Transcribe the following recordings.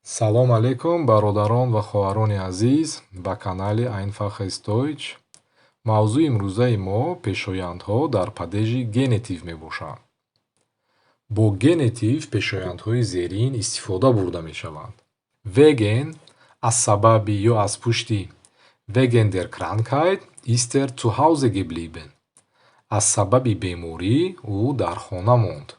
Салом алейкум, бародарон ва хоҳарони азиз, ба канали Einfaches Deutsch. Мавзӯи имрӯзаи мо пешояндҳо дар падежи Genitiv мебошанд. Бо Genitiv пешояндҳои зерин истифода бурда мешаванд: wegen, аз сабаби ё аз пушти. Wegen der Krankheit ist er zu Hause geblieben. Аз сабаби беморӣ ӯ дар хона монд.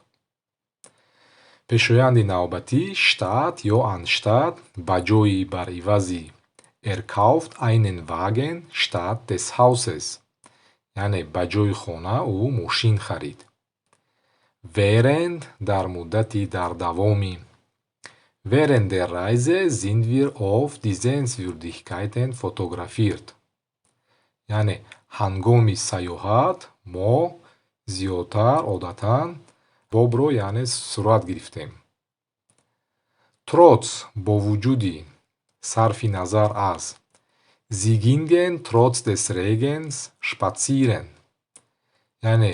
Пешоянди навбатӣ statt ё anstatt, ба ҷои, бар ивази. Er kauft einen Wagen statt des Hauses. Яъне ба ҷои хона ӯ мошин харид. Während, дар муддати, дар давоми. Während der Reise sind wir oft die Sehenswürdigkeiten fotografiert. Яъне ҳангоми сайёҳат мо зиёдтар одатан бобро, яъне сурат гирифтем. Trotz, бо вуҷуди, сарфи назар аз. Sie gingen trotz des Regens spazieren. Яъне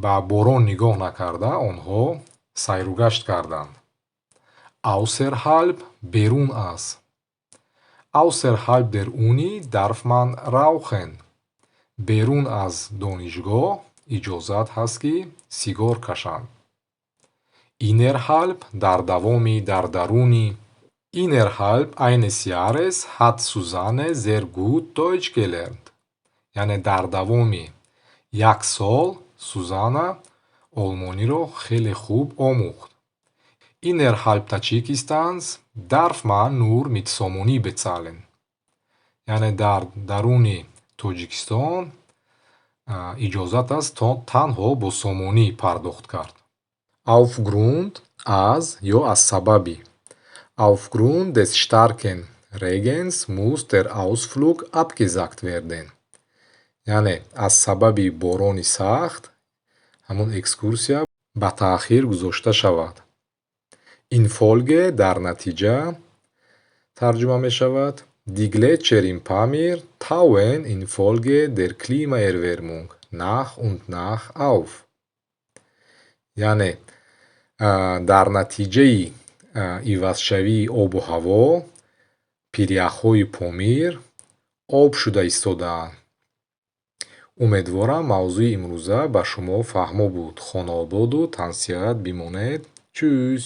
ба борон нигоҳ накарда, онҳо сайругашт карданд. Außerhalb, берун аз. Außerhalb der Uni darf man rauchen. Берун аз донишгоҳ иҷозат ҳаст, ки сигор кашанд. Innerhalb, дар давоми, дар даруни. Innerhalb eines Jahres hat Susanne sehr gut Deutsch gelernt. Яъне дар давоми як сол Сузанна олмониро хеле хуб омӯхт. Innerhalb Tadschikistans darf man nur mit Somoni bezahlen. Яъне дар даруни Тоҷикистон иҷозат аст то танҳо бо сомонӣ пардохт кард. Aufgrund, аз ё аз сабаби. Aufgrund des starken Regens muss der Ausflug abgesagt werden. Яъне аз сабаби борони сахт ҳамон экскурсия ба таъхир гузошта шавад. Infolge, дар натиҷа тарҷума мешавад. Die Gletscher im Pamir tauen infolge der Klimaerwärmung nach und nach auf. Яъне дар натиҷаи ивазшавии обу ҳаво пиряхҳои Помир об шуда истодаанд. Умедворам, мавзӯи имрӯза ба шумо фаҳмо буд. Хонаободу тансиҳат бимонед. Tschüss.